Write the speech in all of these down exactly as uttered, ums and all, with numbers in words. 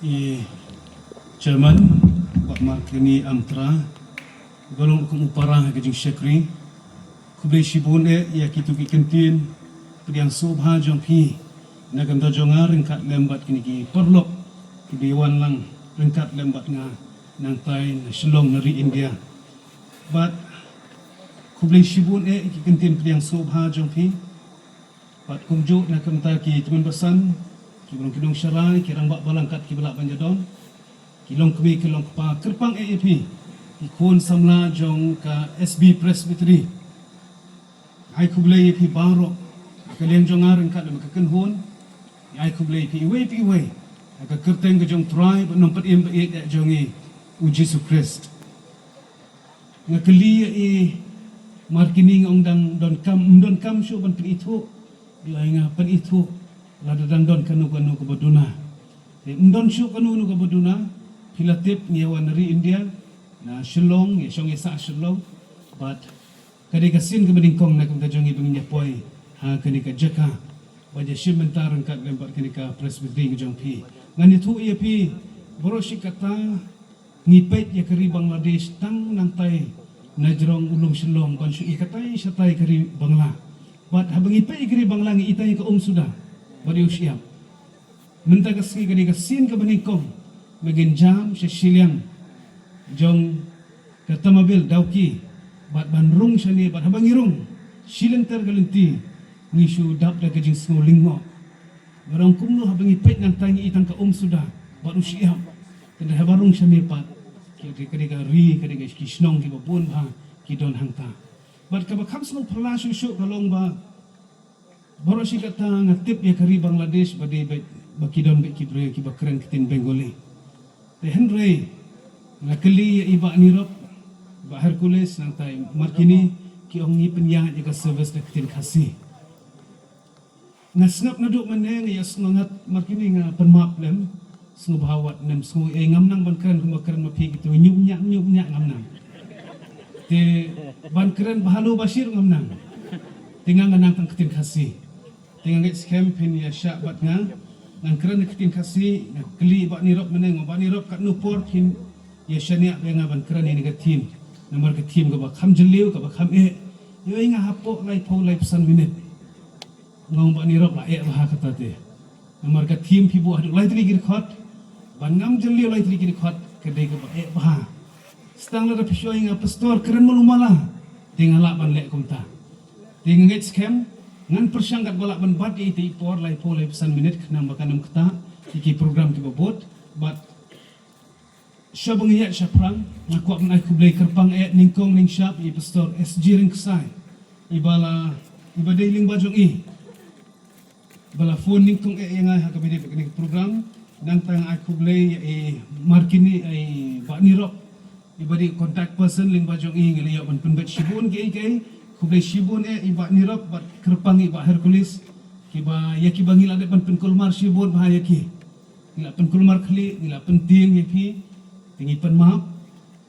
I Chairman, Bah Markini Amtra, ba long kum u para ha ka jingshakri. Khublei shibun eh ïa kitu ki kyntien pdiang sngewbha jong phi na ka bynta jong nga ryngkat lem bad kine ki paralok kiba wan lang ryngkat lem bad nga nangtai na Shillong na ri India. Bad khublei shibun eh ki kyntien pdiang sngewbha jong phi. Bad kumjuh na ka bynta ki tymmen basan, ki briew ki nongshakri, ki rangbah balang kat kiba lah ban ïadon, ki longkmie ki longkpa, kyrpang eh ïa phi, ki khun samla jong ka S B Presbytery. Ai khublei ïa phi baroh, ka liang jong nga ryngkat lem ka kynhun, ai khublei ïa phi iwei pa iwei, ha ka kyrteng ka jong Trai bad Nongpynim ba ïeit eh jong ngi, u Jisu Khrist. Nga kylli ïa i Markini, nga ong dang donkam, ym donkam shuh ban pynithuh. Ïa nga pynithuh lada dang don kano kano kaba duna. Te ym don shuh kano kano kaba duna. Phi la tip ngi ïa wan na ri India, na Shillong, ngi shong ïa sah Shillong. Bad ka dei ka sien kaba nyngkong na ka bynta jong ngi ba ngin ïa poi ha kane ka jaka ba ïa shim bynta ryngkat lem bad kane ka Presbytery ka jong phi. Ngan ïathuh ïa phi baroh shi katta. Ngi peit ïa ka ri Bangladesh tang nangtai na jrong u lum Shillong ban shu i katai shatai ka ri Bangla. Bad haba ngi peit ïa ka ri Bangla ngi i tang ïa ka um suda bad ïa u shyiap. Mynta ka sngi ka dei ka sien kaba nyngkong ba ngin jam sha shiliang jong ka Tamabil Dawki bad ban rung shane, bad haba ngi rung shilynter ka lynti ngi shu dap da ka jingsngew lyngngoh. Ba dang kumno haba ngi peit nangtai ngi i tang ka um suda bad u shyiap. Tang haba rung shane pat, ka dei ka ri, ka dei ki shnong kiba bun bha ki don hangta. Bad kaba kham sngewphylla shuh shuh ka long ba baroh shi katta nga tip ïa ka ri Bangladesh ba dei beit, ba ki don beit ki briew kiba kren ktien Bengali. Te hynrei nga kylli ïa i Bah Nirop, Bah Hercules nangtai Markini, ki ong ngi pynïaid ïa ka service da ka ktien Khasi. Nga sngap naduh mynne, nga ïa sngew ngat Markini, nga pynmap lem. Sngewbha wat nym sngew ei, ngam nang ban kren kumba kren ma phi kito, nyup nyap nyup nyap ngam nang. Te ban kren ba halo ba shir ngam nang. Te nga, nga nang tang ktien Khasi. Te nga ngeit skhem phin ïa shah bad nga. Ngan kren ktien Khasi, nga kylli Bah Nirop mynne, nga, Bah Nirop, katno por phin ïa shaniah bad nga ban kren ïa kane ka theme. Namar ka theme kaba kham jylliew, kaba kham eh. Ïoh nga hapoh laiphew laiphew san minit. Nga ong Bah Nirop, la eh bha kata te. Namar ka theme phi buh haduh lai tylli ki dkhot. Ban ngam jylliew lai tylli ki dkhot, ka dei kaba eh bha. Sdang lada phi shu ong ïa nga, Pastor, kren malu mala. Te nga lah ban leh kumta. Te nga ngeit skhem, ngan pyrshang katba lah ban bat ïa ita i por laiphew laiphew san minit khnang ba kan ym ktah ïa ki program kiba bud. Bad shaba ngi ïaid shaphrang, nga kwah ban ai khublei kyrpang eh nyngkong nyngshap ïa i Pastor S G Rynksai, iba la, iba dei lyngba jong i ba la phone nyngkong eh ïa nga ha kaba ïadei bad kane ka program. Nangta nga ai khublei ïa i Markini, ïa i Bah Nirop, iba dei contact person lyngba jong i, ngi la ïoh ban pynbeit shibun kiei kiei. Khublei shibun eh i Bah Nirop bad kyrpang i Bah Hercules, kiba, ïa kiba ngi la dep ban pynkulmar shibun bha ïa ki. Ngi la pynkulmar khlieh, ngi la pyntieng ïa phi, te ngi pynmap.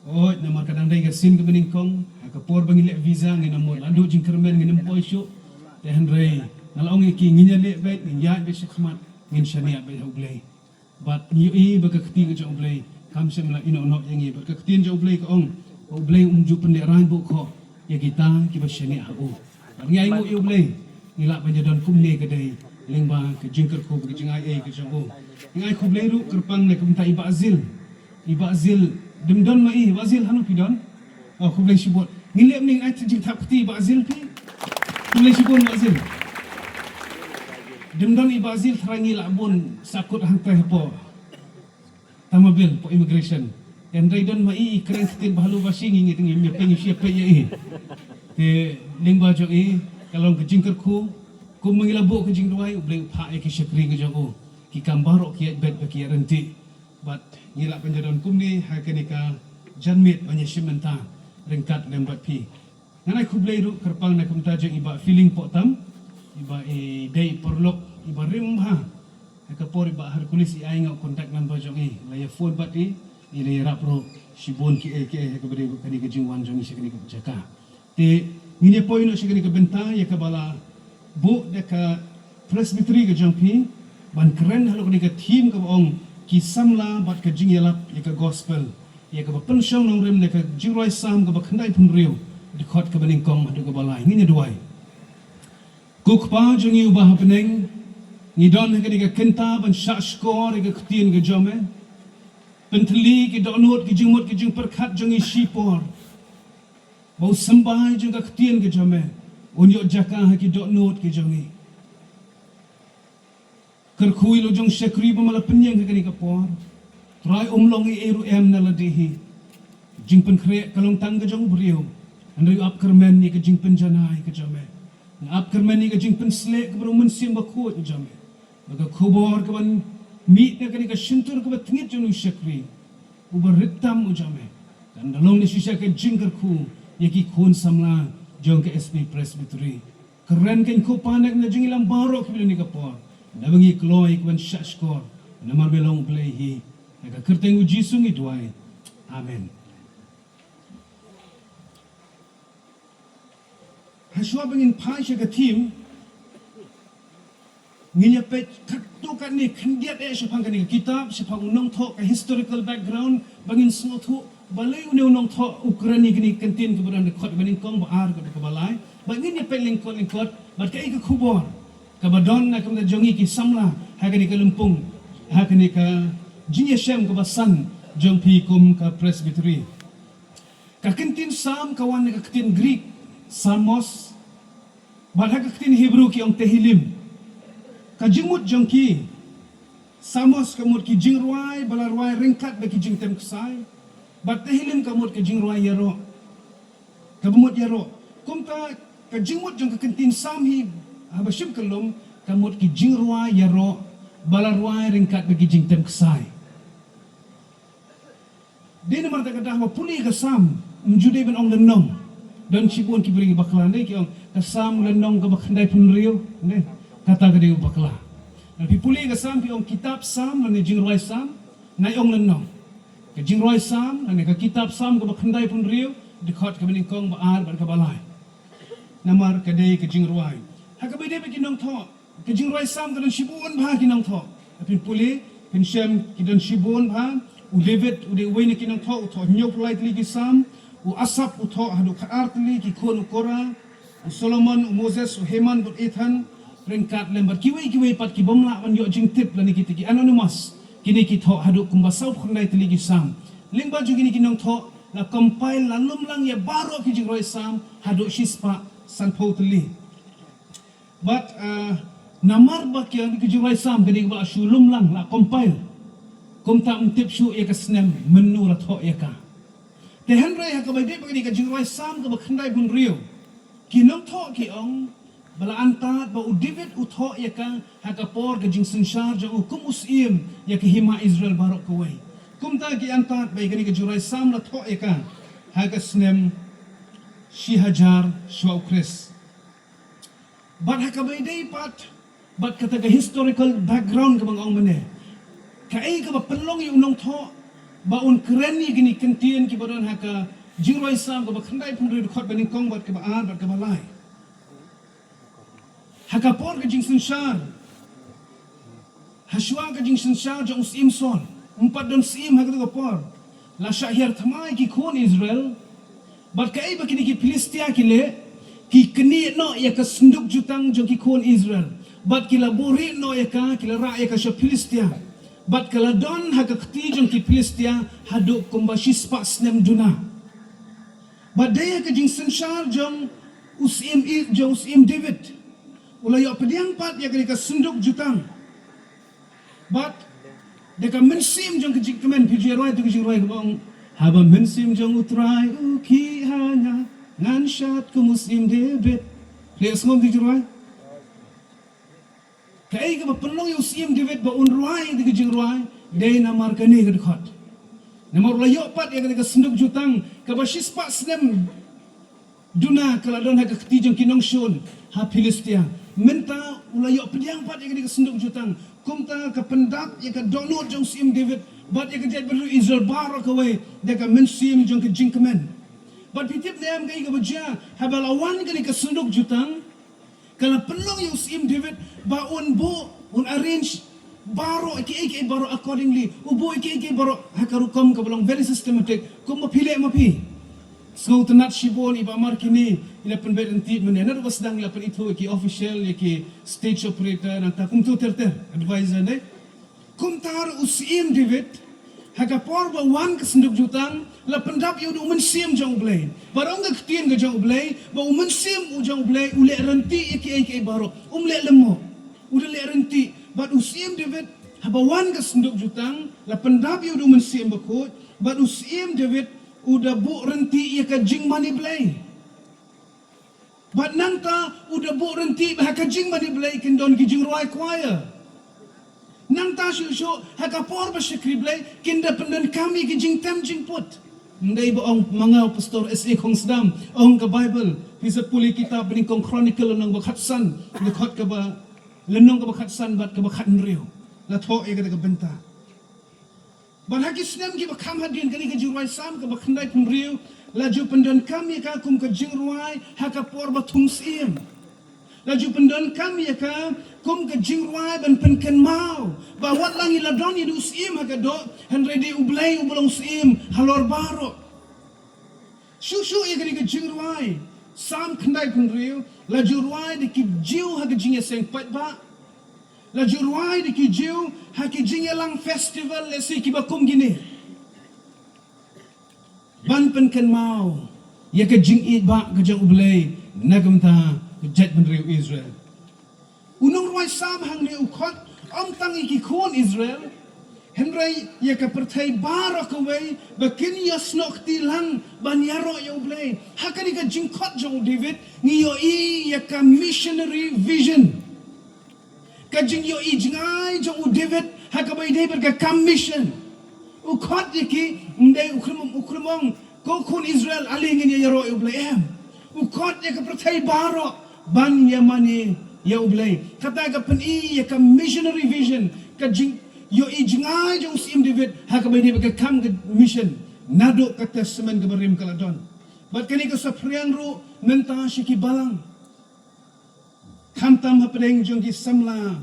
Oi, namar ka dang dei ka sien kaba nyngkong, ha ka por ba ngi leh visa ngin ym mut, la duh jingkyrmen ngin ym poi shuh. Te hynrei nga la ong ïa ki, ngin ïaleh beit, ngin ïaid beit shakhmat, ngin shaniah beit ha U Blei. Bad ngi ïohi ba ka kti ka jong U Blei kam shym la ïehnoh noh ïa ngi, bad ka ktien jong U Blei ka ong ba U Blei um ju pynlehrain buh khoh ïa kita kiba shaniah ha u. Bad ngi ainguh ïa U Blei, ngi lah ban ïadon kumne, ka dei lyngba ka jingkyrkhu bad ka jingai ei ka jong u. Ngi ai khublei ruh kyrpang na ka bynta i Bah Zil. I Bah Zil, dym don ma i, Bah Zil, hano phi don? Oh, khublei shibun. Ngi leh mynne, ngi ai jingthap kti Bah Zil phi. Khublei shibun Bah Zil. Dym don i Bah Zil, tharai ngi lah bun sahkut hangtai hapoh Tamabil, hapoh immigration. Hynrei don ma i, i kren ktien ba halo ba shi, ngi, ngi, ngi, ngi peit, ngi peit ïa i. Te lyngba jong i ka long ka jingkyrkhu, kumba ngi la buh ka jingduwai, U Blei u phah ïa ki shakri ka jong u, ki kam baroh ki ïaid beit bad ki ïaid ryntih. Bad ngi lah ban ïadon kumne ha kane ka janmiet ban ïashim bynta ryngkat lem bad phi. Ngan ai khublei ruh kyrpang na ka bynta jong i Bah Feeling Pohtam, iba i dei paralok iba rim bha. Ha ka por i Bah Hercules i ai nga u contact number jong i, la ïa phone bad i, i la ïarap ruh shibun kiei kiei ha kaba ïadei bad kane ka jingwan jong i sha kane ka jaka. Te ngin ïa poi noh sha kane ka bynta ïa kaba la buh da ka Presbytery ka jong phi ban kren halor kane ka theme kaba ong Ki samla bad ka jingïalap ïa ka gospel, ïa kaba pynshong nongrim na ka jingrwai Salm kaba khyndaiphew hynriew, dkhot kaba nyngkong haduh kaba lai. Ngin ïa duwai. Ko Kpa jong ngi uba ha bneng, ngi don ha kane ka kynta ban shah shkor ïa ka ktien ka jong me. Pynthylli ki dohnud, ki jingmut, ki jingpyrkhat jong ngi shipor, ba u symbai jong ka ktien ka jong me un ïoh jaka ha ki dohnud ki jong ngi. Kyrkhu ïa la jong shakri ba me la pynïeng ha kane ka por. Trai, um long ei ei ruh em na lade hi. Jingpynkhreh ka long tang ka jong u briew. Hynrei ap kyrmen ïa ka jingpynjanai ka jong me. Nga ap kyrmen ïa ka jingpynsleh kaba u Mynsiem Bakhuid u jong me, ba ka khubor kaban mih na kane ka shyntur kaba tngit jong u shakri uba rit tam u jong me, kan da long na shisha ka jingkyrkhu ïa ki khun samla jong ka S B Presbytery. Kren, ko Kpa, na ka jingïalam baroh kiba don ha kane ka por, naba ngi kloi kaban shah shkor, namar me long u Blei hi. Ha ka kyrteng u Jisu ngi duwai. Amen. Hashwa ba ngin phai sha ka theme, ngin ïa peit katto katne khyndiat eh shaphang kane ka kitab, shaphang u nongthoh, ka historical background, ba ngin sngewthuh balei une u nongthoh u kren ïa kane ka kyntien kaba don ha dkhot ba nyngkong, ba ar, kaba, kaba lai. Bad ngin ïa peit lyngkot lyngkot bad kaei ka khubor kaba don na ka bynta jong ngi ki samla ha kane ka lympung, ha kane ka jingïashem kaba san jong phi kum ka Presbytery. Ka kyntien Salm ka wan na ka ktien Greek, Psalmos, bad ha ka ktien Hebru ki ong Tehillim. Ka jingmut jong ki, Psalmos ka mut ki jingrwai ba la rwai ryngkat bad ki jingtem ksai, bad Tehillim ka mut ka jingrwai ïaroh. Kaba mut ïaroh. Kumta ka jingmut jong ka kyntien Salm hi, haba shim kyllum, ka mut ki jingrwai ïaroh ba la rwai ryngkat bad ki jingtem ksai. Dei namar kata ka daw ba pule ka Salm, ym ju dei ban ong lynnong. Don shibun ki briew bakla, dei ki ong ka Salm lynnong kaba khyndaiphew hynriew, dei. Kata ka dei u bakla. Lada phi pule ka Salm, phi ong kitab Salm, lane jingrwai Salm, nai ong lynnong. Ka jingrwai Salm, lane ka kitab Salm kaba khyndaiphew hynriew, dkhot kaba nyngkong, ba ar bad kaba lai. Namar ka dei ka jingrwai. Ha kaba ïadei bad ki nongthoh, ka jingrwai Salm ka don shibun bha ki nongthoh. Phin pule, phin shem ki don shibun bha. U David u dei uwei na ki nongthoh, u thoh hynñiewphew lai tylli ki Salm. U Asaph u thoh haduh khatar tylli, ki khun u Korah, u Solomon, u Moses, u Heman bad Ethan. Ryngkat lem bad kiwei kiwei pat ki bym lah ban ïoh jingtip lane kita ki anonymous. Kine ki thoh haduh kumba sawphew khyndai tylli ki Salm. Lyngba jong kine ki nongthoh la compile, la lumlang ïa baroh ki jingrwai Salm haduh shispah sanphew tylli. Bad, ah, namar ba ki, ki jingrwai Salm kine kiba la shu lumlang, la compile, kumta ym tip shuh ïa ka snem mynno la thoh ïa ka. Te hynrei ha kaba ïadei bad kane ka jingrwai Salm kaba khyndaiphew hynriew, ki nongthoh ki ong ba la antad ba u David u thoh ïa ka ha ka por ka jingsynshar jong u kum u syiem ïa ka hima Israel baroh kawei. Kumta ki antad ba ïa kane ka jingrwai Salm la thoh ïa ka ha ka snem shi hajar shuwa u Khrist. Bad ha kaba ïadei pat bad kata ka historical background kaba nga ong mynne, kaei kaba pynlong ïa u nongthoh ba un kren ïa kine ki kyntien kiba don ha ka jingrwai Salm kaba khyndaiphew hynriew, dkhot ba nyngkong bad kaba ar bad kaba lai? Ha ka por ka jingsynshar, hashwa ka jingsynshar jong u syiem Saul, ym pat don syiem ha kata ka por, la shah hiar thma ïa ki khun Israel. Bad kaei ba kine ki Philistia ki leh? Ki knieh noh ïa ka synduk jutang jong ki khun Israel. Bad ki la buhrieh noh ïa ka, ki la rah ïa ka sha Philistia. Bad ka la don ha ka kti jong ki Philistia haduh kumba shispah snem duna. Bad dei ha ka jingsynshar jong u syiem I-, jong u syiem David, u la ïoh pdiang pat ïa kane ka synduk jutang. Bad da ka mynsiem jong ka jingkmen, phi ju rwai tu ka jingrwai kaba ong, haba mynsiem jong U Trai u khih ha nga, ngan shad kum u syiem David. Phi ïohsngew tu ka jingrwai? Kaei kaba pynlong ïa u syiem David ba un rwai ïa ka jingrwai? Dei namar kane ka dkhot. Namar u la ïoh pat ïa kane ka synduk jutang kaba shispah snem duna ka la don ha ka kti jong ki nongshun ha Philistia. Mynta u la ïoh pdiang pat ïa kane ka synduk jutang. Kumta ka pyndap ïa ka dohnud jong u syiem David bad ïa ka jaitbynriew Israel baroh kawei da ka mynsiem jong ka jingkmen. Bad phi tip ne em kaei kaba jia? Haba la wan kane ka synduk jutang, ka la pynlong ïa u syiem David ba un buh, un arrange Baroh, kiei kiei baroh accordingly. U buh kiei kiei baroh ha ka rukom kaba long very systematic. Kumba phi leh ma phi. Sngewtynnat shibun i Bah Markini, i la pynbeit ryntih mynne. Naduh ba sdang i la pynithuh ïa ki official, ïa ki stage operator, nangta kumtu ter ter, advisor ne. Kumta ruh u Syiem David, ha ka por ba wan ka synduk jutang, la pyndap ïa u da u Mynsiem jong U Blei. Bad ong ka ktien ka jong U Blei ba u Mynsiem u jong U Blei u leh ryntih ïa kiei kiei baroh. Um leh lyngngoh. U da leh ryntih. Bad u Syiem David, haba wan ka synduk jutang, la pyndap ïa u da u Mynsiem Bakhuid. Bad u Syiem David u da buh ryntih ïa ka jingmane Blei. Bad nangta u da buh ryntih ba ha ka jingmane Blei kin don ki jingrwai choir. Nangta shuh shuh ha ka por ba shakri Blei kin da pyndonkam ïa ki jingtem jingput. Ym dei ba ong ma nga u Pastor S A Khongsdam, ong ka Baibl, phi sa pule kitab Banyngkong Chronicle lynnong ba khatsan, lynnong kaba, lynnong kaba khatsan bad kaba khathynriew. La thoh ïa kata ka bynta. Bad ha ki snem kiba kham hadien, kane ka jingrwai Salm kaba khyndaiphew hynriew la ju pyndonkam ïa ka kum ka jingrwai ha ka por ba thung syiem. La ju pyndonkam ïa ka kum ka jingrwai ban pynkynmaw ba wat la ngi la don ïa u syiem ha ka doh, hynrei dei U Blei uba long syiem halor baroh. Shuh shuh ïa kane ka jingrwai Salm khyndaiphew hynriew la ju rwai da ki Jiw ha ka jingïaseng paidbah. La ju rwai da ki Jiw ha ki jingïalang festival, lehse kiba kum kine, ban pynkynmaw ïa ka jingïeit ba ka jong U Blei na ka bynta ka jaitbynriew Israel. U nongrwai Salm hangne u khot ym tang ïa ki khun Israel, hynrei ïa ka pyrthei baroh kawei ba kin ïasnoh kti lang ban ïaroh ïa U Blei. Ha kane ka jingkhot jong u David ngi ïohi ïa ka missionary vision. Ka jingïohi jngai jong u David ha kaba ïadei bad ka kam mission. U khot ïa ki, ym dei u khlem, u khlem ong, ko khun Israel, ale ngin ïa ïaroh ïa U Blei, em. U khot ïa ka pyrthei baroh ban ïa mane ïa U Blei. Kata ka pyni ïa ka missionary vision, ka jingïohi jngai jong u Syiem David ha kaba ïadei bad ka kam ka mission. Naduh ka Testament kaba rim ka la don. Bad kane ka saphriang ruh mynta sha ki balang. Khamtam hapdeng jong ki samla.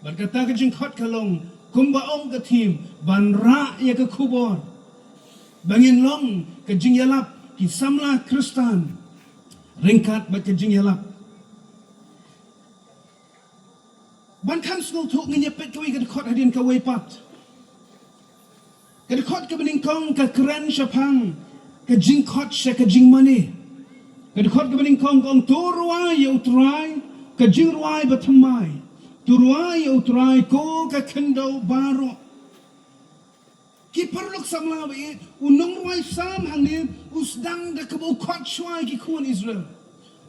Bad kata ka jingkhot ka long, kumba ong ka theme, ban rah ïa ka khubor. Ba ngin long ka jingïalap, ki samla Khristan ryngkat bad ka jingïalap. Ban kham sngewthuh ngin ïa peit kawei ka dkhot hadien kawei pat. Ka dkhot kaba nyngkong ka kren shaphang ka jingkhot sha ka jingmane. Ka dkhot kaba nyngkong ka ong, to rwai ïa U Trai ka jingrwai bathymmai. To rwai ïa U Trai ko ka khyndew baroh. Ki paralok samla ba ïeit, u nongrwai Salm hangne u sdang da kaba u khot shuwa ïa ki khun Israel.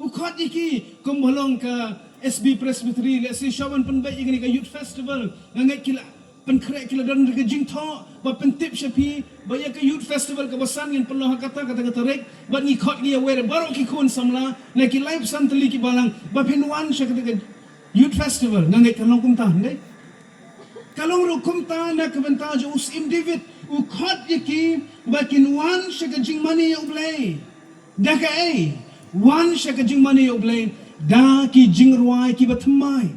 U khot ïa ki, kumba long ka S B Presbytery, lehse shuwa ban pynbeit ïa kane ka Youth Festival, nga ngeit ki la pynkhreh, ki la don ka jingthoh ba pyntip sha phi ba ïa ka Youth Festival kaba san ngin pynlong ha kata kata ka tarik, bad ngi khot ngi ïa wei re baroh ki khun samla na ki laiphew san tylli ki balang ba phin wan sha kata ka Youth Festival. Nga ngeit kan long kumta, ym dei? Ka long ruh kumta na ka bynta jong u Syiem David, u khot ïa ki ba kin wan sha ka jingmane ïa U Blei. Da kaei? Wan sha ka jingmane ïa U Blei da ki jingrwai kiba thymmai.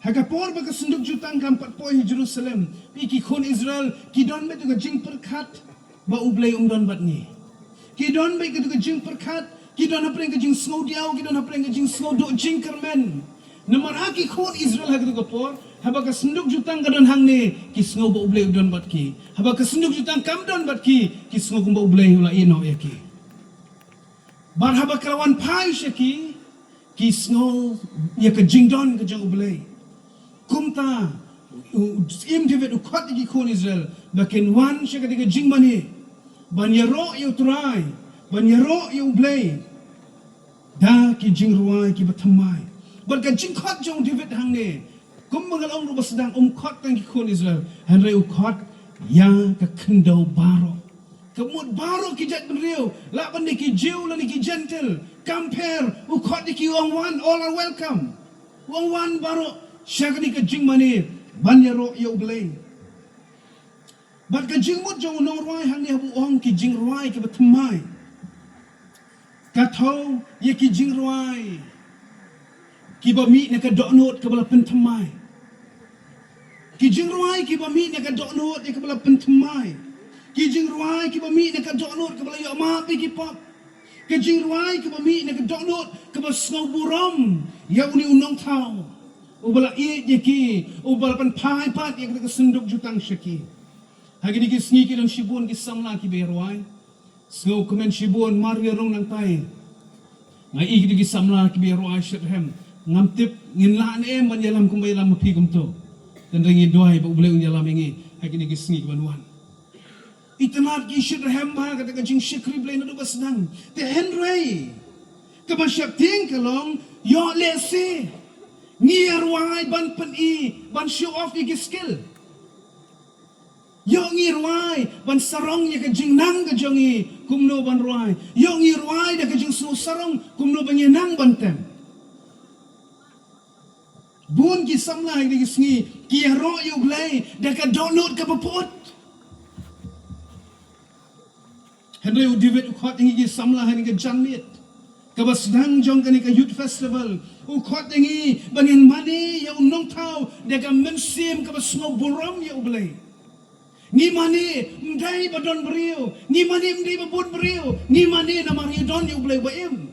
Ha ka por ba ka synduk jutang kam pat poi ha Jerusalem, phi, ki khun Israel ki don beit ka jingpyrkhat ba U Blei um don bad ngi. Ki don beit ka jingpyrkhat, ki don hapdeng ka jingsngewdiaw, ki don hapdeng ka jingsngewduh jingkyrmen. Namar ha ki khun Israel ha katu ka por, haba ka synduk jutang ka don hangne, ki sngew ba U Blei u don bad ki. Haba ka synduk jutang kam don bad ki, ki sngew kumba U Blei u la ïehnoh ïa ki. Bad haba ka la wan phai sha ki, ki sngew ïa ka jingdon ka jong U Blei. Kumta u Syiem David u khot ïa ki khun Israel ba kin wan sha kata ka jingmane, ban ïaroh ïa U Trai, ban ïaroh ïa U Blei da ki jingrwai kiba thymmai. Bad ka jingkhot jong u David hangne, kumba nga la ong ruh ba sdang, um khot tang ki khun Israel, hynrei u khot ïa ka khyndew baroh. Ka mut baroh ki jaitbynriew, lah ban dei ki Jiw lane ki Jentil, kam pher, u khot ïa ki, u ong wan, all are welcome. U ong wan baroh sha kane ka jingmane ban ïaroh ïa U Blei. Bad ka jingmut jong u nongrwai hangne haba u ong ki jingrwai kiba thymmai, ka thew ïa ki jingrwai kiba mih na ka dohnud kaba la pynthymmai. Ki jingrwai kiba mih na ka dohnud ïa kaba la pynthymmai. Ki jingrwai kiba mih na ka dohnud kaba la ïoh map ïa ki pop. Ki jingrwai kiba mih na ka dohnud kaba sngew burom ïa une u nongthaw uba la ïeit ïa ki, uba la pynphai pat ïa kata ka synduk jutang sha ki. Ha kine ki sngi ki don shibun ki samla kiba ïarwai. Sngewkmen shibun, mar ïa rung nangtai. Nga i kine ki samla kiba ïarwai shitrhem. Ngam tip ngin lah ne em ban ïalam kumba ïalam ma phi kumto. Tang ngi duwai ba U Blei un ïalam ïa ngi ha kine ki sngi kiban wan. Itynnad ki shitrhem bha kata ka jingshakri Blei naduh ba sdang. Te hynrei kaba sheptieng ka long, ïoh lehse ngi ïarwai ban pyni, ban show off ïa ki skill. Ïoh ngi rwai ban sarong ïa ka jingnang ka jong ngi kumno ban rwai. Ïoh ngi rwai da ka jingsngew sarong kumno ban ïa nang ban tem. Bun ki samla ha kine ki sngi ki ïaroh ïa U Blei da ka dohnud kaba put. Hynrei u David u khot ïa ngi ki samla ha kane ka janmiet kaba sdang jong kane ka youth festival. U khot ïa ngi ba ngin mane ïa u nongthaw da ka mynsiem kaba sngew burom ïa U Blei. Ngi mane ym dei ba don briew, ngi mane ym dei ba bun briew, ngi mane namar ngi don ïa U Blei ba im.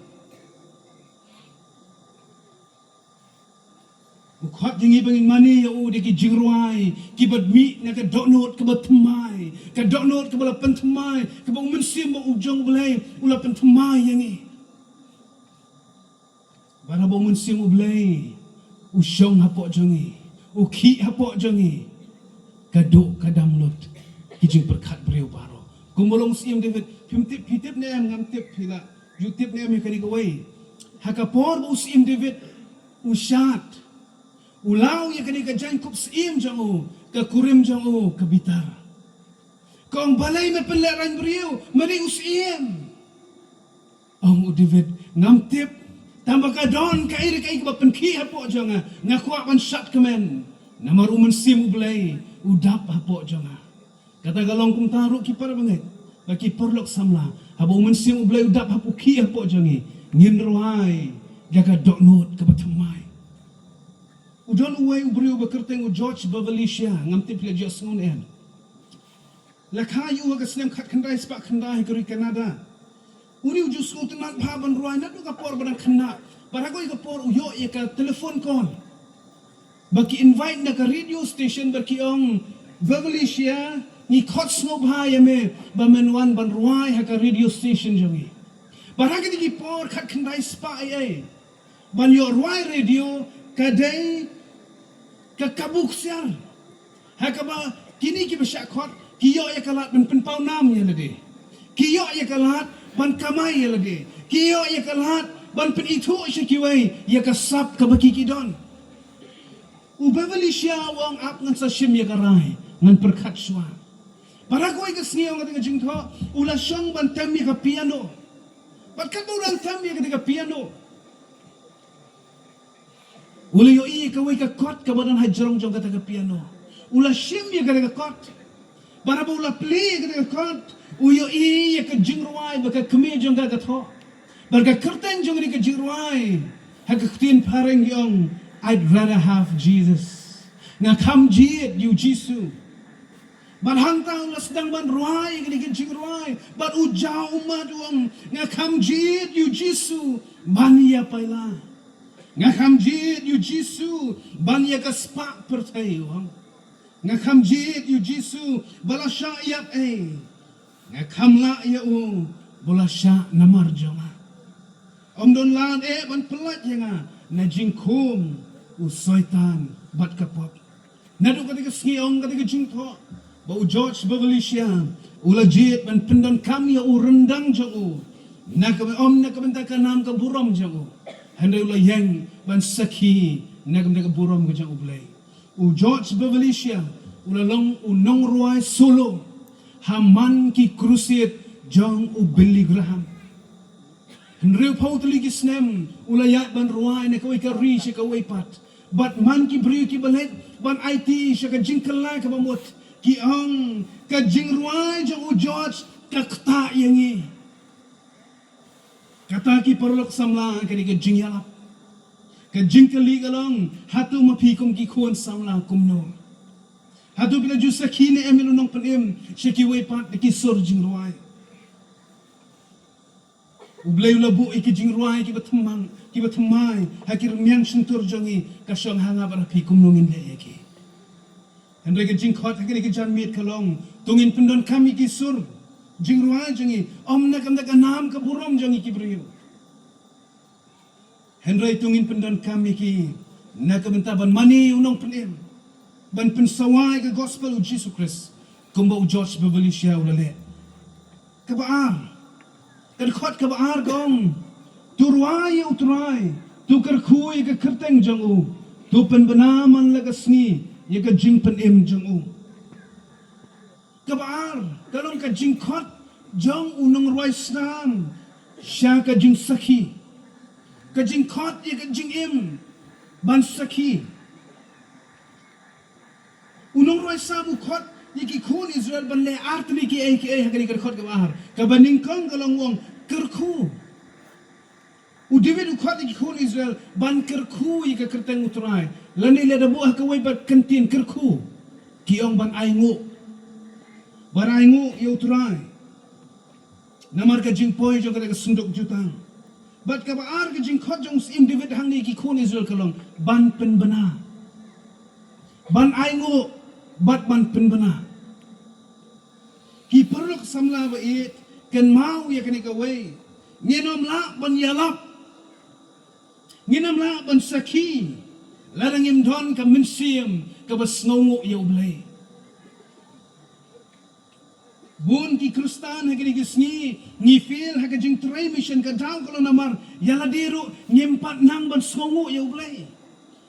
U khot ïa ngi ba ngin mane ïa u da ki jingrwai kiba mih na ka dohnud kaba thymmai, ka dohnud kaba la pynthymmai, kaba u mynsiem ba u jong U Blei u la pynthymmai ïa ngi. Bad haba u mynsiem U Blei u shong hapoh jong ngi, u khih hapoh jong ngi, ka duh ka dam lut ki jingpyrkhat briew baroh. Kumba long u syiem David, phim tip, phi tip ne em, ngam tip phi la ju tip ne em ïa kane kawei. Ha ka por ba u syiem David u shad, u law ïa kane ka jaiñkup syiem jong u, ka kurim jong u ka bitar. Ka ong, balei me pynlehraiñ briew, me dei u syiem. Ong u David, ngam tip, tangba ka don kaei re kaei kaba pynkhih hapoh jong nga, nga kwah ban shad kmen. Namar u mynsiem U Blei u dap hapoh jong nga. Kata ka long kumta ruh ki parabangeit bad ki paralok samla, haba u mynsiem U Blei u dap hapoh, khih hapoh jong ngi, ngin rwai da ka dohnud kaba thymmai. U don uwei u briew ba kyrteng u George Beveridge, ngam tip phi la ju ïohsngew ne em. La kha ïa u ha ka snem khatkhyndai spah khyndai ha ka ri Canada. Une u ju sngewtynnad bha ban rwai naduh ka por ba dang khynnah. Bad ha kawei ka por u ïoh ïa ka telephone call ba ki invite na ka radio station bad ki ong, Beveridge, ngi khot sngewbha ïa me ba men wan ban rwai ha ka radio station jong ngi. Bad ha kine ki por khatkhyndai spah eiei ban ïoh rwai radio ka dei ka kabu ksiar. Ha kaba kine kiba shah khot ki ïoh ïa ka lad ban pynpaw nam ïa lade. Ki ïoh ïa ka lad ban kamai ïa lade. Ki ïoh ïa ka lad ban pynithuh sha kiwei ïa ka sap kaba ki ki don. U Beveridge u ong, ap ngan sa shim ïa ka rai, ngan pyrkhat shuwa. Bad ha kawei ka sngi, ong, ha kata ka jingthoh u la shong ban tem ïa ka piano. Bad katba u dang tem ïa kata ka piano, u la ïohi ïa kawei ka kot kaba don hajrong jong kata ka piano. U la shim ïa kata ka kot. Bad haba u la plie ïa kata ka kot, u ïohi ïa ka jingrwai ba ka kmie jong ka ka thoh. Bad ka kyrteng jong kane ka jingrwai ha ka ktien phareng ki ong, I'd rather have Jesus. Nga kham jied ïa u Jisu. Bad hangta u la sdang ban rwai ïa kane ka jingrwai bad u jaw ummat u ong, nga kham jied ïa u Jisu ban ïa paila. Nga kham jied ïa u Jisu ban ïa ka spah pyrthei, u ong. Nga kham jied ïa u Jisu ba la shah ïap ei. Nga kham lah ïa u ba la shah namar jong nga. Ym don lad eh ban pyllait ïa nga na jingkhum u Soitan bad ka pop. Naduh kata ka sngi, ong kata ka jingthoh, ba u George Beveridge u la jied ban pyndonkam ïa u ryndang jong u, na ka, ym na ka bynta ka nam ka burom jong u, hynrei u la ïeng ban sakhi na ka bynta ka burom ka jong U Blei. U George Beveridge u la long u nongrwai solo ha man ki crusade jong u Billy Graham. Hynriewphew tylli ki snem u la ïaid ban rwai na kawei ka ri sha kawei pat. Bad man ki briew kiba leit ban aiti sha ka jingkylla kaba mut, ki ong, ka jingrwai jong u George ka ktah ïa ngi. Kata ki paralok samla, kane ka jingïalap. Ka jingkylli ka long, hato ma phi kum ki khun samla kumno? Hato phi la ju sakhi ne em ïa u nongpynim sha kiwei pat na ki sur jingrwai? U Blei u la buh ïa ki jingrwai kiba thymmai, kiba thymmai ha ki rmiang shyntur jong ngi. Ka shong ha nga bad ha phi kumno ngin leh ïa ki. Hynrei ka jingkhot ha kane ka janmiet ka long, to ngin pyndonkam ïa ki sur jingrwai jong ngi, ym na ka bynta ka nam ka burom jong ngi ki briew. Hynrei to ngin pyndonkam ïa ki na ka bynta ban mane ïa u nongpynim, ban pynsawa ïa ka gospel u Jisu Khrist, kumba u George Beveridge u la leh. Kaba ar, ka dkhot kaba ar ka ong, to rwai ïa u Trai, to kyrkhu ïa ka kyrteng jong u, to pynbna man la ka sngi ïa ka jingpynim jong u. Kaba ar ka long ka jingkhot jong u nongrwai sam sha ka jingsakhi. Ka jingkhot ïa ka jingim ban sakhi. U nongrwai sam u khot ïa ki khun Israel ban leh ar tylli kiei kiei ha kane ka dkhot kaba ar. Kaba nyngkong ka long u ong kyrkhu. U David u khot ïa ki khun Israel ban kyrkhu ïa ka kyrteng u Trai. Lane lada buh ha kawei pat ka ktien kyrkhu, ki ong ban ainguh. Ban ainguh ïa u Trai namar ka jingpoi jong kata ka synduk jutang. Bad kaba ar ka jingkhot jong u Syiem David hangne ïa ki khun Israel ka long ban pynbna. Ban ainguh bad ban pynbna. Ki paralok samla ba ïeit, kynmaw ïa kane kawei. Ngin ym lah ban ïalap, ngin ym lah ban sakhi lada ngim don ka mynsiem kaba sngewnguh ïa u Blei. Bun ki Khristan ha kine ki sngi ngi fail ha ka jingtrei mission, ka daw ka long namar ïa lade ruh ngim pat nang ban sngewnguh ïa u Blei.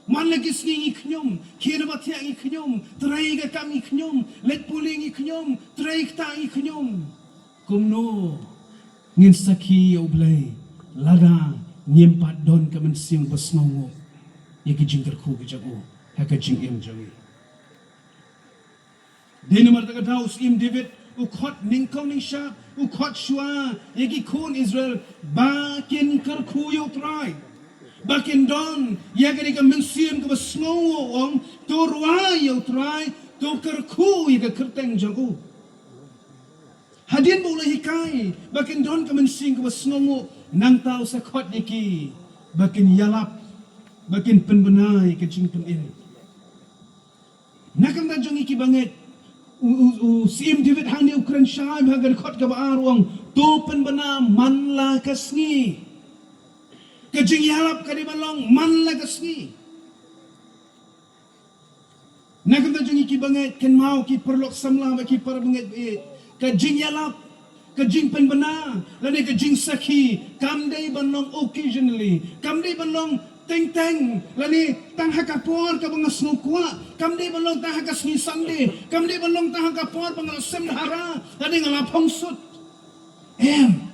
Man la ki sngi ngi khñium, khie na ba thiah ngi khñium, trei ka kam ngi khñium, leit pule ngi khñium, trei ktah ngi khñium. Kumno ngin sakhi ïa u Blei lada ngim pat don ka mynsiem ba sngewnguh ïa ki jingkyrkhu ki jong u ha ka jingim jong ngi? Dei namar kata ka daw u Syiem David u khot nyngkong nyngshap, u khot shuwa ïa ki khun Israel ba kin kyrkhu ïa u Trai, ba kin don ïa kane ka mynsiem kaba sngewnguh, u ong, to rwai ïa u Trai, to kyrkhu ïa ka kyrteng jong u. Hadien ba u la hikai ba kin don ka mynsiem kaba sngewnguh, nangta u sa khot ïa ki ba kin ïalap, ba kin pynbna ïa ka jingpynim. Na ka bynta jong ngi ki bangeit, u, u, u Syiem David hangne u kren shai ha ka dkhot kaba ar, u ong, to pynbna man la ka sngi. Ka jingïalap ka dei ban long man la ka sngi. Na ka bynta jong ngi ki bangeit, kynmaw ki paralok samla bad ki para bangeit ba ïeit, ka jingïalap, ka jingpynbna lane ka jingsakhi kam dei ban long occasionally, kam dei ban long teng teng lane tang ha ka por kaba nga sngew kwah, kam dei ban long tang ha ka sngi Sunday, kam dei ban long tang ha ka por ba nga la sem dahara lane nga la phong sut. Em.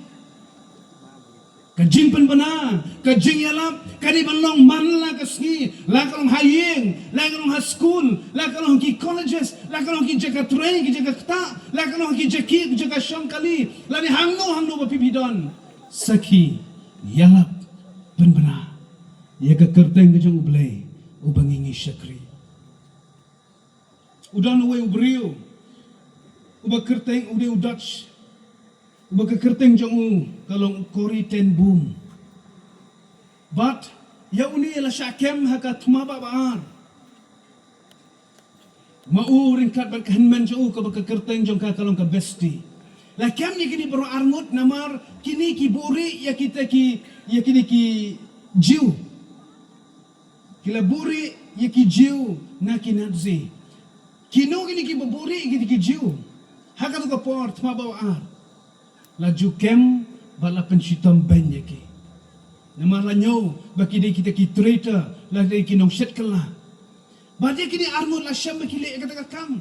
Ka jingpynbna, ka jingïalap ka dei ban long man la ka sngi, la ka long ha ïing, la ka long ha skul, la ka long ha ki colleges, la ka long ha ki jaka trei, ki jaka ktah, la ka long ha ki jaka, ki jaka shong kali, lane hangno hangno ba phi phi don. Sakhi, ïalap, pynbna ïa ka kyrteng ka jong u Blei uba ngi ngi shakri. U don uwei u briew uba kyrteng, u dei u Dutch, uba ka kyrteng jong u ka long u Corrie ten Boom. Bad ïa une la shah kem ha ka thma ba ba ar. Ma u ryngkat bad ka hynmen jong u kaba ka kyrteng jong ka ka long ka Bestie. La kem ïa kine baroh arngut namar kine ki buhrieh ïa kita ki, ïa kine ki Jiw. Ki la buhrieh ïa ki Jiw na ki Nazi. Kino kine kiba buhrieh ïa ki Jiw? Ha kato ka por thma ba ar la ju kem bad la pynshitom beiñ ïa ki. Namar la ñiew ba ki dei kita ki traitor, la dei ki nongshet kylla. Bad ïa kine arngut la shem ba ki leh ïa kata ka kam.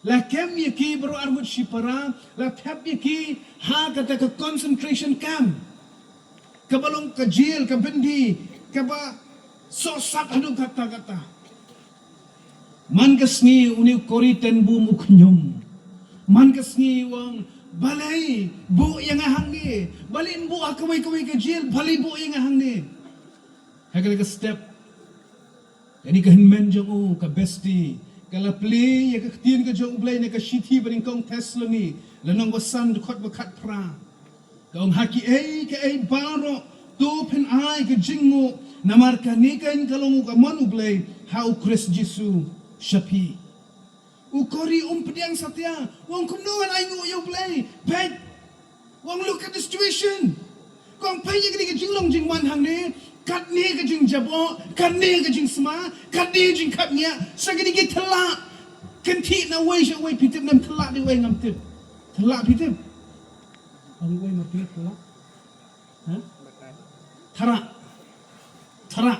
La kem ïa ki baroh arngut shipara, la thep ïa ki ha kata ka concentration camp. Kaba long ka jel, ka byndi, kaba sohsat haduh katta katta. Man ka sngi une u Corrie ten Boom u khñium. Man ka sngi u ong, balei buh ïa nga hangne? Balei ym buh ha kawei kawei ka jel? Balei buh ïa nga hangne? Ha kane ka step, kane ka hynmen jong u ka Bestie Ka la plie ïa ka ktien ka jong U Blei na ka shithi ba nyngkong Thessaloni, lynnong ba san, dkhot ba khatphra. Ka ong, ha kiei kiei baroh to phin-ai ka jingnguh, namar kane ka long ka mon U Blei ha U Khrist Jisu sha phi. U Kori um pdiang satia, u ong kumno ngan ainguh ïa U Blei. Peit, u ong, look at the situation. Ka ong, peit ïa kane ka jinglong jingman hangne, katne ka jingjaboh, katne ka jingsma, katne ka jingkhapngiah, sa kine ki thylla. Kynthih na uwei sha uwei, phi tip ne em thylla dei uwei, ngam tip. Thylla phi tip? Ong uwei ma phi thylla. Ha? Thylla. Thylla.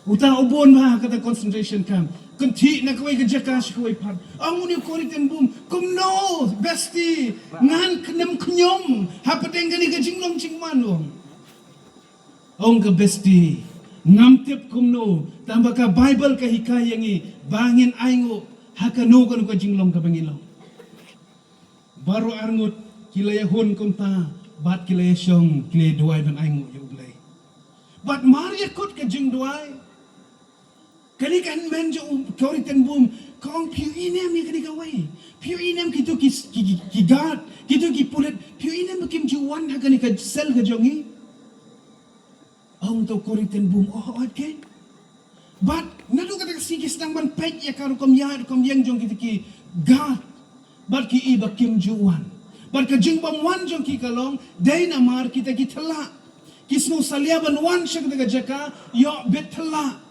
Uta u bun bha ha kata concentration camp. Kynthih na kawei ka jaka sha kawei pat. Ong une u Corrie ten Boom, kumno bestie, ngan knem khñium hapdeng kane ka jinglong jingman, u ong. Ong ka bestie, ngam tip kumno, tangba ka Bible ka hikai ïa ngi ba ngin ainguh ha kano kano ka jinglong kaba ngi long. Baroh arngut ki la ïahun kumta, bad ki la ïashong, ki la ïaduwai ban ainguh ïa U Blei. Bad mar ïakut ka jingduwai, kane ka hynmen jong u Corrie ten Boom ka ong, phi ïohi ne em ïa kane kawei? Phi ïohi ne em kito ki, ki, ki, ki guard, kito ki pulit, phi ïohi ne em ba kim ju wan ha kane ka cell ka jong ngi? Ong to u Corrie ten Boom, oh, okay. Bad naduh kata ka sngi ki sdang ban peit ïa ka rukom ïaid rukom ïeng jong kita ki guard. Bad ki ïohi ba kim ju wan. Bad ka jingbym wan jong ki ka long dei namar kita ki thylla. Ki sngew salia ban wan sha kata ka jaka, ïoh bit thylla.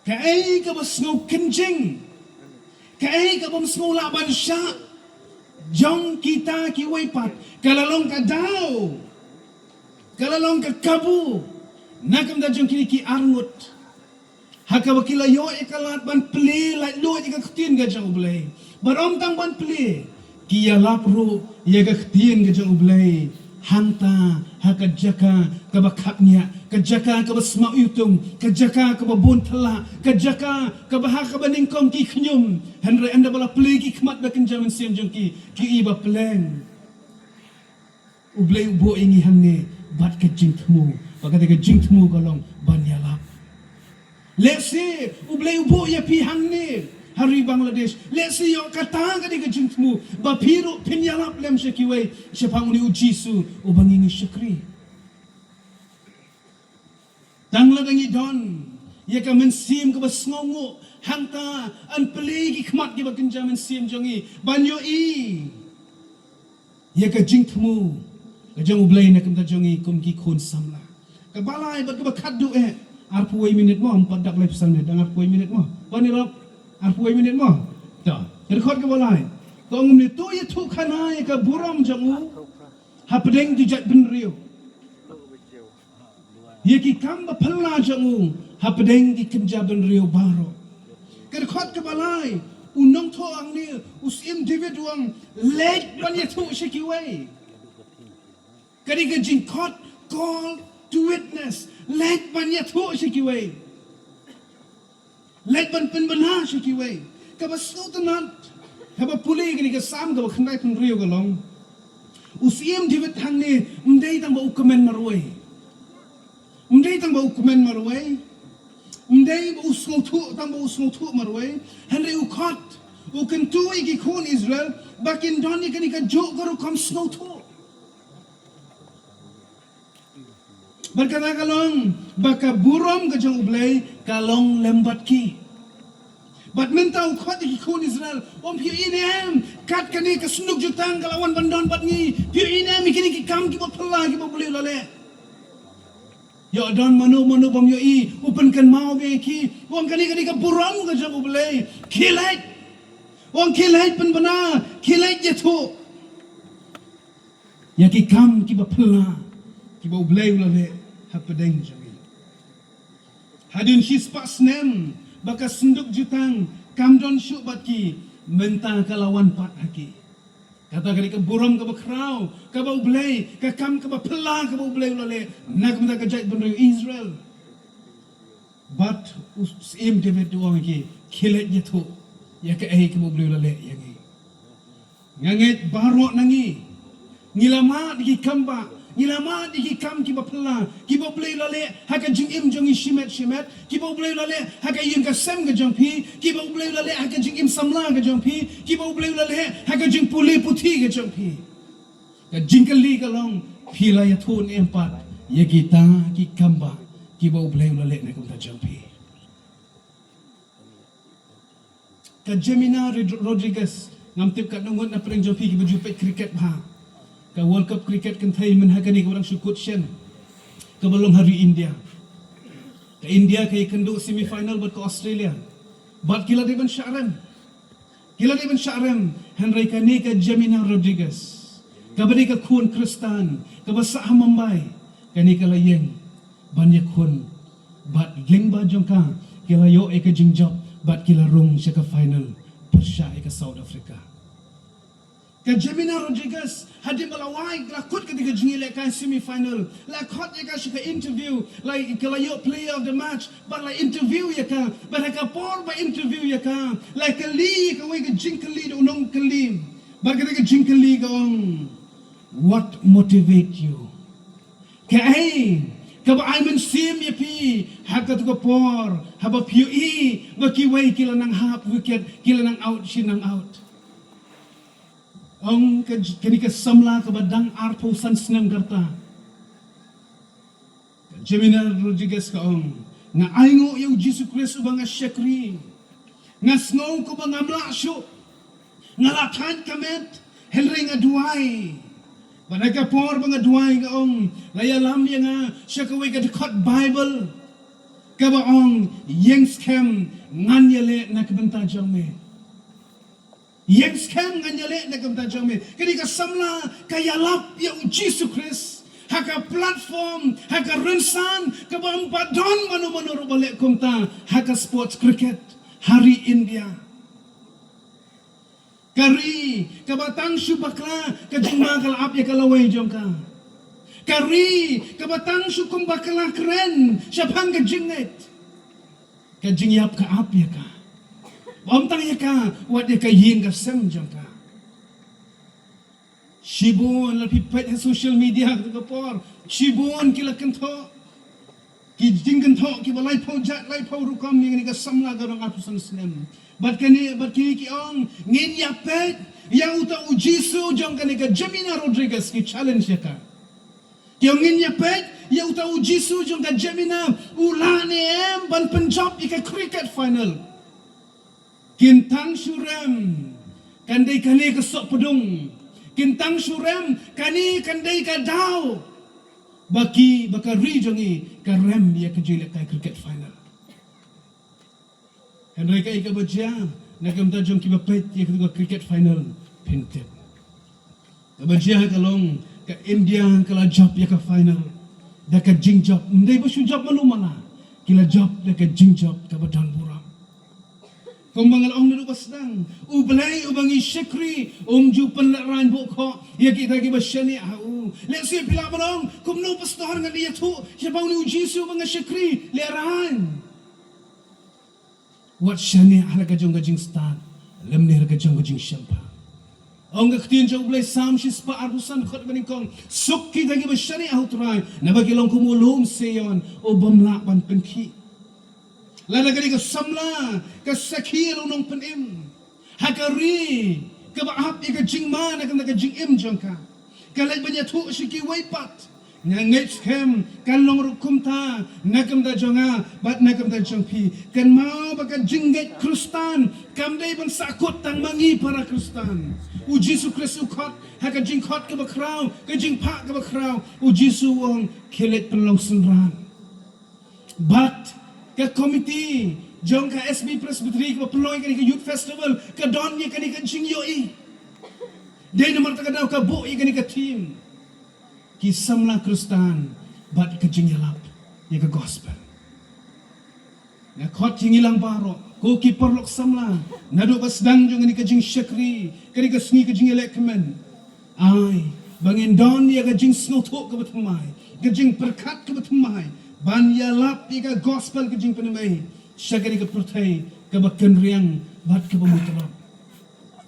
Kaei kaba sngew kynjing, kaei kaba ym sngew lah ban shah jong kita kiwei pat, ka la long ka daw, ka la long ka kabu na ka bynta jong kine ki arngut, ha kaba ki la ïoh ïa ka lad ban plie laitluid ïa ka ktien ka jong U Blei. Bad ym tang ban plie, ki ïalap ruh ïa ka ktien ka jong U Blei hangta ha ka jaka kaba khapngiah, ka jaka kaba sma iwtung, ka jaka kaba bun thylla, ka jaka kaba ha kaba nyngkong ki khñium. Hynrei ynda ba la plie ki khmat ba kynja mynsiem jong ki, ki ïohi ba pleng. U Blei u buh ïa ngi hangne bad ka jingthmu, bad kata ka jingthmu ka long ban ïalap. Lehse U Blei u buh ïa phi hangne ha ri Bangladesh, lehse ïoh kata ka dei ka jingthmu ba phi ruh phin ïalap lem sha kiwei shaphang une U Jisu uba ngi ngi shakri. Tang lada ngi don ïa ka mynsiem kaba sngewnguh, hangta yn plie ki khmat kiba kynja mynsiem jong ngi ban ïohi ïa ka jingthmu ka jong U Blei na ka bynta jong ngi kum ki khun samla. Kaba lai bad kaba khatduh eh, arphew wei minit mo, ym pat dap laiphew san minit, dang arphew wei minit mo. Ban ïarap arphew wei minit mo. To, ka dkhot kaba lai. Ka ong kumne, to ïathuhkhana ïa ka burom jong u hapdeng ki jaitbynriew, ïa ki kam ba phylla jong u hapdeng ki kynja bynriew baroh. Ka dkhot kaba lai, u nongthoh hangne, u Syiem David u ong, leit ban ïathuh sha kiwei. Ka dei ka jingkhot, call to witness, leit ban ïathuh sha kiwei. Leit ban pynbna sha kiwei. Kaba sngewtynnat, haba pule kane ka Salm kaba khyndaiphew hynriew ka long, u Syiem David hangne ym dei tang ba u kmen marwei. Ym dei tang ba u kmen marwei. Ym dei ba u sngewthuh, tang ba u sngewthuh marwei. Hynrei u khot, u kyntu ïa ki khun Israel ba kin don ïa kane kajuh ka rukom sngewthuh. Bad kata ka long ba ka burom ka jong U Blei ka long lem bad ki. Bad mynta u khot ïa ki khun Israel, u ong, phi ïohi ne em, kat kane ka synduk jutang ka la wan ban don bad ngi. Phi ïohi ne em ïa kine ki kam kiba phylla kiba U Blei u la leh. Ïoh don mano mano bym ïohi, u pynkynmaw biang ïa ki. U ong, kane, kane ka burom ka jong U Blei. Khie leit. U ong, khie leit pynbna, khie leit ïathuh ïa ki kam kiba phylla kiba U Blei u la leh hapdeng jong ngi. Hadien shispah snem ba ka synduk jutang kam don shuh bad ki, mynta ka la wan pat ha ki. Kata ka dei ka burom kaba khraw kaba U Blei, ka kam kaba phylla kaba U Blei u la leh na ka bynta ka jaitbynriew Israel. Bad u Syiem David u ong ïa ki, khie leit ïathuh ïa kaei kaba U Blei u la leh ïa ngi. Nga ngeit baroh na ngi ngi la mad ïa ki kambah, Ngi la mad ïa ki kam kiba phylla, kiba U Blei u la leh ha ka jingim jong ngi shimet shimet, kiba U Blei u la leh ha ka ïing ka sem ka jong phi, kiba U Blei u la leh ha ka jingim samla ka jong phi, kiba U Blei u la leh ha ka jingpule puthi ka jong phi. Ka jingkylli ka long, phi la ïathuh ne em pat ïa kita ki kam ba kiba U Blei u la leh na ka bynta jong phi. Ka Jemina Rod-, Rodriguez, ngam tip katno ngut na pdeng jong phi kiba ju peit cricket bha. Ka World Cup cricket kynthei mynta kane kaba dang shu kut shen, kaba long ha ri India. Ka India ka ïakynduh semi final bad ka Australia. Bad ki la dei ban shah rem. Ki la dei ban shah rem, hynrei kane ka Jemina Rodriguez, kaba dei ka khun Khristan kaba sah ha Mumbai, kane ka la ïeng ban ïakhun bad lyngba jong ka ki la ïoh ïa ka jingjop bad ki la rung sha ka final pyrshah ïa ka South Africa. Ka Jemina Rodriguez, hadien ba la wai, la kut kata ka jingïalehkai semi final, la khot ïa ka sha ka interview, la, ka la ïoh player of the match, bad la interview ïa ka, bad ha ka por ba interview ïa ka, la kylli ïa kawei ka jingkylli da u nongkylli. Bad kata ka jingkylli ka ong, "What motivate you?" Kaei kaba ai mynsiem ïa phi ha katu ka por, haba phi ïohi ba kiwei ki la nang hap wicket, ki la nang out shi nang out. Ong ka j-, kane ka samla kaba dang arphew san snem ka rta, ka Jemina Rodriguez ka ong, "Nga ainguh ïa U Jisu Khrist uba nga shakri. Nga sngew kumba ngam lah shuh. Nga la thait ka met, hynrei nga duwai. Bad ha ka por ba nga duwai," ka ong, "la ïalam ïa nga sha kawei ka dkhot Baibl kaba ong, 'Ïeng skhem, ngan ïaleh na ka bynta jong me. Ïeng skhem, ngan ïaleh na ka bynta jong me.'" Kane ka samla ka ïalap ïa U Jisu Khrist ha ka platform, ha ka rynsan kaba ym pat don mano mano ruh ba leh kumta ha ka sports cricket ha ri India. Ka ri kaba tang shu bakla ka jingma ka la ap ïa ka lawei jong ka. Ka ri kaba tang shu kum bakla kren shaphang ka jingngeit, ka jingïap ka ap ïa ka. Bym tang ïa ka, wat ïa ka ïing ka sem jong ka. Shibun, lada phi peit ha social media ha katu ka por, shibun ki la kynthoh, ki jingkynthoh kiba laiphew jait, laiphew rukom ïa kane ka samla kaba dang arphew san snem. Bad kane, bad kine ki ong, "Ngin ïa peit ïa uta U Jisu jong kane ka Jemina Rodriguez," ki challenge ïa ka. Ki ong, "Ngin ïa peit ïa uta U Jisu jong ka Jemina, u lah ne em ban pynjop ïa ka cricket final." Kin tang shu rem, kan dei kane ka sohpdung. Kin tang shu rem, kane kan dei ka daw ba ki, ba ka ri jong ngi ka rem ïa ka jingïalehkai cricket final. Hynrei kaei kaba jia na ka bynta jong kiba peit ïa ka cricket final, phin tip. Kaba jia ka long, ka India ka la jop ïa ka final da ka jingjop. Ym dei ba shu jop malu mala, ki la jop da ka jingjop kaba don burom. Kumba nga la ong naduh ba sdang, U Blei uba ngi shakri um ju pynlehraiñ bun khoh ïa kita kiba shaniah ha u. Lehse phi lah ban ong, "Kumno pastor, ngan ïathuh shaphang une U Jisu uba nga shakri?" Lehraiñ. Wat shaniah ha la ka jong ka jingstad lymne ha la ka jong ka jingshemphang. Ong ka ktien jong U Blei, Salm shispah arphew san, dkhot ba nyngkong, "Suk kita kiba shaniah ha U Trai, naba ki long kum u lum Sion u bym lah ban pynkhih." Lada kane ka samla ka sakhi ïa u nongpynim ha ka ri kaba ap ïa ka jingma na ka, na ka jingim jong ka, ka leit ban ïathuh sha kiwei pat, "Nga ngeit skhem kan long ruh kumta na ka bynta jong nga bad na ka bynta jong phi." Kynmaw ba ka jingngeit Khristan kam dei ban sahkut tang ma ngi para Khristan. U Jisu Khrist u khot ha ka jingkhot kaba khraw, ka jingphah kaba khraw. U Jisu u ong, "Khie leit pynlong synran." Bad ka komiti jong ka S B Presbytery kaba pynlong ïa kane ka Youth Festival ka don ïa kane ka jingïohi. Dei namar kata ka daw ka buh ïa kane ka theme, ki samla Khristan bad ka jingïalap ïa ka gospel. Nga khot ïa ngi lang baroh, ko ki paralok samla, naduh ba sdang jong kane ka jingshakri, kane ka sngi ka jingïalehkmen, ai ba ngin don ïa ka jingsngewthuh kaba thymmai, ka jingpyrkhat kaba thymmai, ban ïalap ïa ka gospel ka jingpynim ei sha kane ka pyrthei kaba kynriang bad kaba mutloh.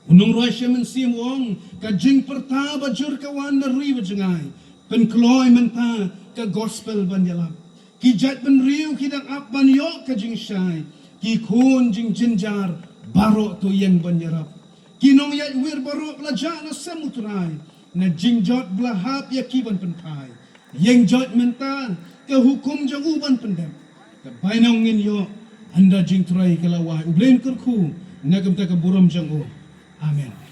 U nongrwai Shem Mynsiem u ong, ka jingpyrta ba jur ka wan na ri ba jngai, Pynkloi mynta ka gospel ban ïalap. Ki jaitbynriew ki dang ap ban ïoh ka jingshai. Ki khun jingjynjar baroh to ïeng ban ïarap. Ki nongïaid wir baroh ba la jah na sem U Trai, na jingjot ba la hap ïa ki ban pynphai. Ïeng jot mynta ka hukum jong u ban pyndep. Ka bainong ngin ïoh ynda jingtrei ka la wai. U Blei un kyrkhu na ka bynta ka burom jong u. Amen.